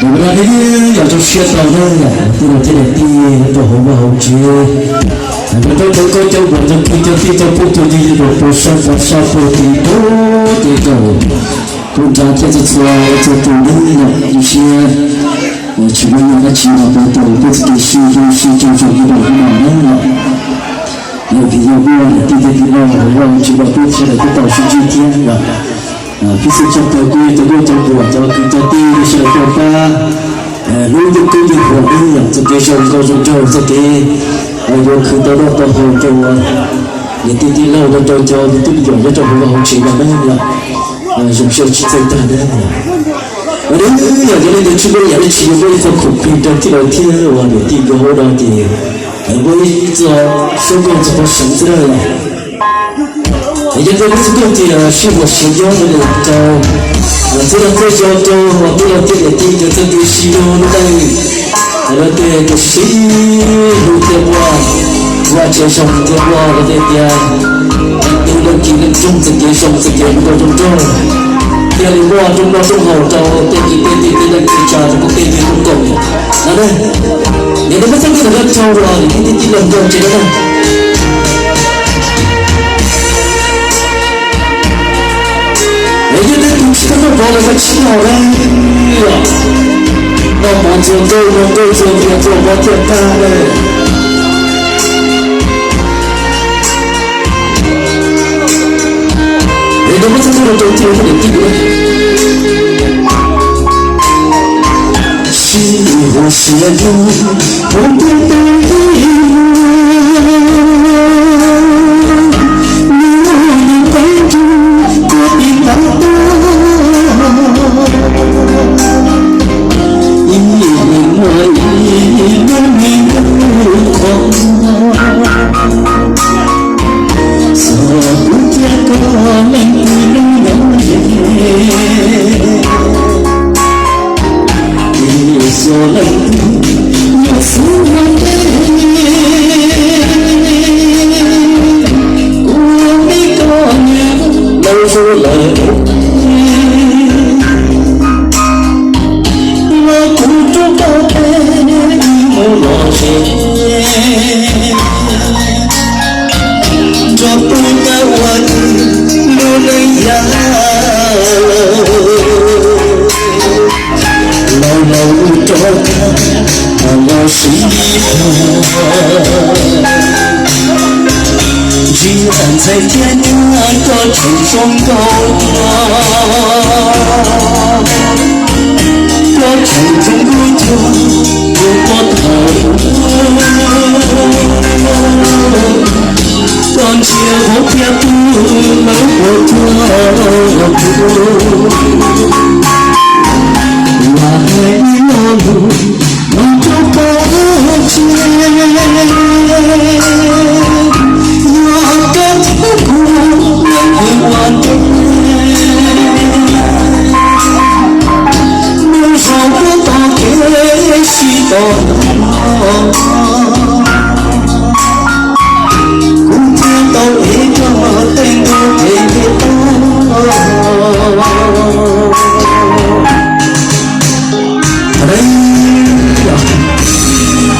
Ua li yog zoo siab tau na, tij laug thiab niam tij nyob rau hauv vaj hauv tsev, nyob rau cov nkauj cov muam cov kwv cov tij cov phooj cov ywg nyob rau puag sab puag sab puag tim nraud ces rau tub nrab thiab txhua txhua txhua tus na, zoo siab tsis muaj dab tsi los rau tau peb txoj kev sib hlub sib tsaug zog nyob rau hnub no na. Yog vim yog muaj niam tij thiab tij laug hauv vaj hauv tsev no peb sawv daws kuj tau sib ntsib thiab yom. Peb xav tso peb cov nkauj cov muam cov kwv cov tij sawv daws tuaj pab hlub ntuj kub ntuj huam na yom, txoj kev zoo nkauj zoo nraug, txoj kev yuav khwv tau noj tau haus rau niam tij tij laug, rau rau cov me tub me nyuam nyob rau hauv vaj hauv tsev no na yom. Zoo siab tsis txawj tag na. Yog yog leej twg tsis muaj ib yam dab tsi yuav muab ib qho khoom plig rau tij laug thiab uas niam tij nkawd hauv no ces muab ib txoj suab nkauj txog rau seev xwb na yom. Yog li ntawd peb txhua tus tias sib huam sib nyob rau niam rau txiv, los txhua yog rau tij laug thiab niam tij nkawd txoj kev sib hlub lub neej, hais lus tej tus sib hlub thiab muaj vaj tsev zoo thiab muaj lus tej tias leej twg leej kis leej tsoog txoj kev zoo txoj kev hlub rau rooj nrog, thiaj li muaj rooj noj rooj haus rau tej kwv tej tij tej neej tsa rau pub tej tij pub koom no ne. Yog li peb txhua tus tau rau niam tij tij laug nkauj tsev no na. Es yog leej twg tsis tau noj pov los koj tsis noj lawm, noj mov txhua nkauj noj nkauj txhua npias txhua mov thiaj tag lawm. Es rau peb txhua tus rau tij laug thiab niam tij nkawd sib huam sib nyob, hauv ntiaj teb ib muag, nyob nyob qab ntuj tuaj tim ntav tuaj. Ib leeg muaj ib lub neej ntuj qhov, txog kuv thiab koj leej twg lub nyob ze, es yog leej twg nyuam xwb muaj ntev, kuv me koj nyiam lawv zuj lawv, los kuv rub koj peb mus lom zem, nrog peb nyob ua lub neej yau, los los ua rau koj los sib hlub. Tsis tas ntxhais thiab nyab koj tseem zoo nkauj dua, koj tseem zoo nkauj dua, tus pov thawm, koj ntsia hauv thiab pw lawv puas tuaj, mas hais ib lo lus no rau koj tseg, yog koj thiab kuv leej twg ua ntej, mus zaum puag tom kev sib tos, kuv thiaj tau ev koj tej ntu kev ntiaj teb.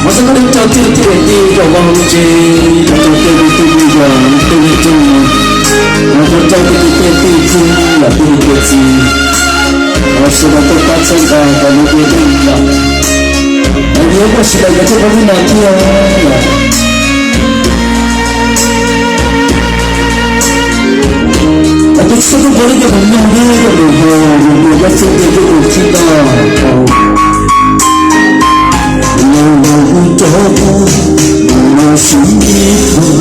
Muab xov tooj rau tij laug thiab niam tij rau hauv vaj hauv tsev, rau tej me tub me nyuam, tej me tub, rau rau tej kwv tej tij thiab tej niam tej txiv, sawv daws tuaj pab txhawb nqa kom lub ntiaj teb no, es yuav muaj sawv daws nkawd thiaj pab lub no thiab. Ces tsis tau tuaj pom li cov hluas nkauj thiab cov hluas nkauj, hluas nkauj Yaj Xyooj Ntxawg Yaj Ntxwg Thib Toj, los los ua rau koj los sib hlub,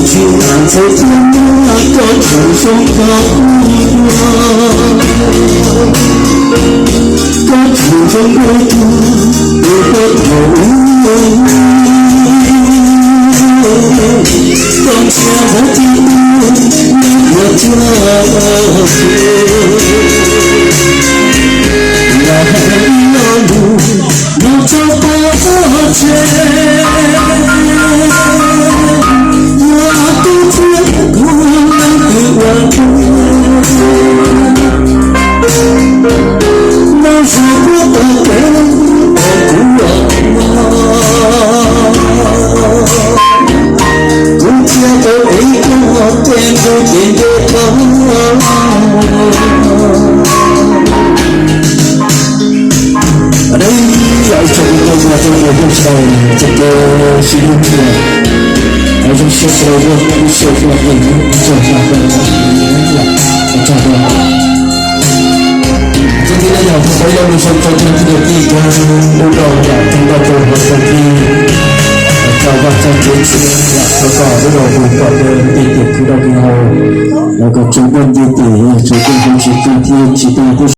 tsis tas ntxhais thiab nyab koj tseem zoo nkauj dua, koj tseem zoo nkauj dua, tus pov thawm, Qhov twg tus neeg yuav cuag kuv, los hais ib lo lus no rau pov tseg, yog koj thiab kuv leej twg ua neeg, no zoo kuv tau kev, kuv ua kuv thiaj tau ev koj tej ntu ces nce rau. Yog ib tsoom kwv tij neej tsa, ib tsoom phooj ywg, zoo siab sawv daws tuaj ib tsoom phooj ywg, ib tsoom phooj ywg, txij li no yog kuv qhov ib lo lus sau rau cov kwv tij, cov ub rau yam txog rau hauv txoj kev, txog vaj txog tsev, yam txog rau lub rau hauv kom tej tiam kwv rau kwv haus, kom tseem muaj ntiaj teb, yog tseem muaj hauv tsis tu thiab tsis tu tub